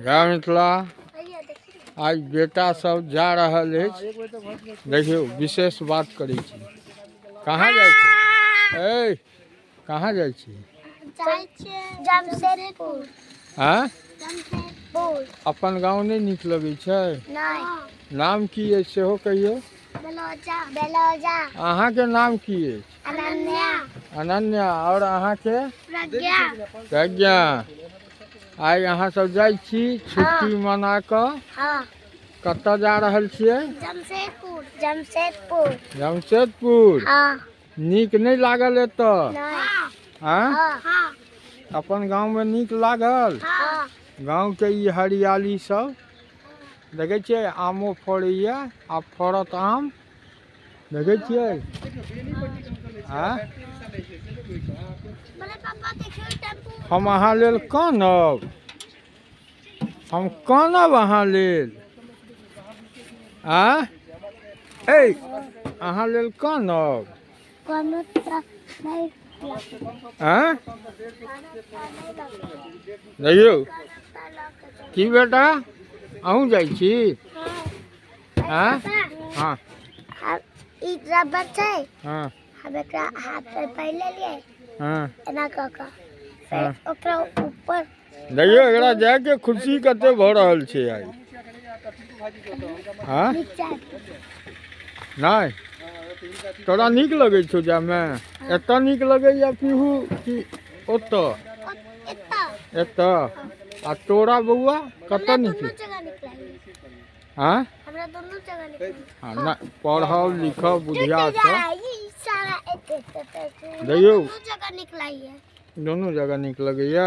जय मिथिला। आइ बेटा सब जा रहल अछि। देखियौ, विशेष बात करै छी। कहाँ जाइ छी? ए, कहाँ जाइ छी? जमशेदपुर। आँय? जमशेदपुर। अपन गाँव नहि नीक लगै छै? नहि। नाम की अछि सेहो कहियौ। बेलौजा। बेलौजा। अहाँके नाम की अछि? अनन्या। अनन्या। आओर अहाँके? प्रज्ञा। प्रज्ञा। आइ अहाँ सब जाइ छी छुट्टी मना कऽ? हाँ। कतऽ जा रहल छियै? जमशेदपुर। जमशेदपुर। जमशेदपुर। हाँ। नीक नहि लागल एतऽ? नहि। आँय? हाँ। हाँ। अपन गाँवमे नीक लागल? हाँ। गाँवके ई हरियाली सब देखै छियै, आमो फड़ैया, आब फड़त आम, देखै छियै? आँय? हम अहाँ लेल कानब? हम कानब अहाँ लेल? आँय? ऐ, अहाँ लेल कानब? आँय? देखियौ की बेटा, अहूँ जाइ छी? आँय? हँ। ई रबर छै। हँ। हम एकरा हाथ पर पहिर लेलियै। हँ। एना कऽ कऽ फेर ओकरा ऊपर। देखियौ, एकरा जायके खुशी कते भऽ रहल छै आइ। हँ। नीचा। नहि, तोरा नीक लगै छौ जायमे? एतऽ नीक लगैया पीहू कि ओतऽ? एतऽ। एतऽ। आ तोरा बौआ कतऽ हमरा नीक? दुनू जगह नीक लागैया। आँय? हमरा दुनू जगह नीक लागैया। हँ, नहि, पढ़ब लिखब बुधियार टूट छौ। जा ई सारा एते एते एते। हमरा देखियौ। दुनू जगह नीक लागैया। दुनू जगह नीक लगैया।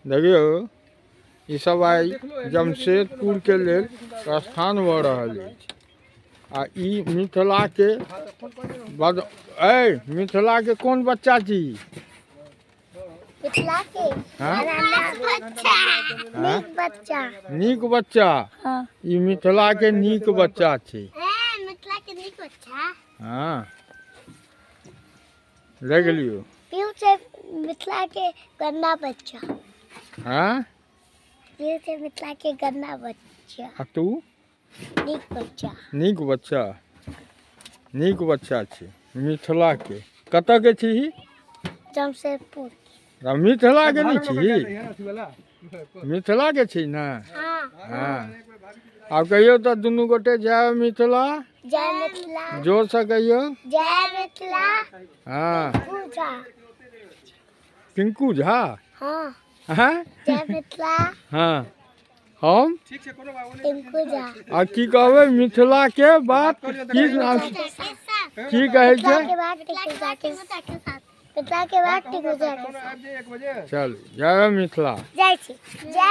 देखियौ, ई सब आइ जमशेदपुर के लेल प्रस्थान भऽ रहल अछि। आ ई मिथिला के बद ऐ, मिथिला के कोन बच्चा छी? मिथिला के। हाँ? बच्चा। हाँ? नीक बच्चा। नीक बच्चा। हाँ। ई मिथिला के नीक बच्चा छै। ए, मिथिला के नीक बच्चा। हँ, देख लियौ। पीयू छै मिथिला के गंदा बच्चा। हँ। पीयू छै मिथिला के गंदा बच्चा। आ तू? नीक बच्चा। नीक बच्चा। नीक बच्चा छै मिथिला के। कतऽ के छी? जमशेदपुर। आ मिथिला के नहि छी? मिथिला के छी ने? हाँ। हँ, आब कहियौ तऽ दुनू गोटे, जय मिथिला। जय मिथिला। जोरसँ कहियौ। जय मिथिला। हँ। पूजा। पिंकू झा। हाँ। हँ। जय मिथिला। हँ, हम टिंकू झा। आ की कहबै मिथिला के बात? की नाम की कहै मिथिला छै? के बाद टिंकू झा के साथ, मिथिला के बाद टिंकू झा के साथ। चल, जय मिथिला। जाइ छी, जय।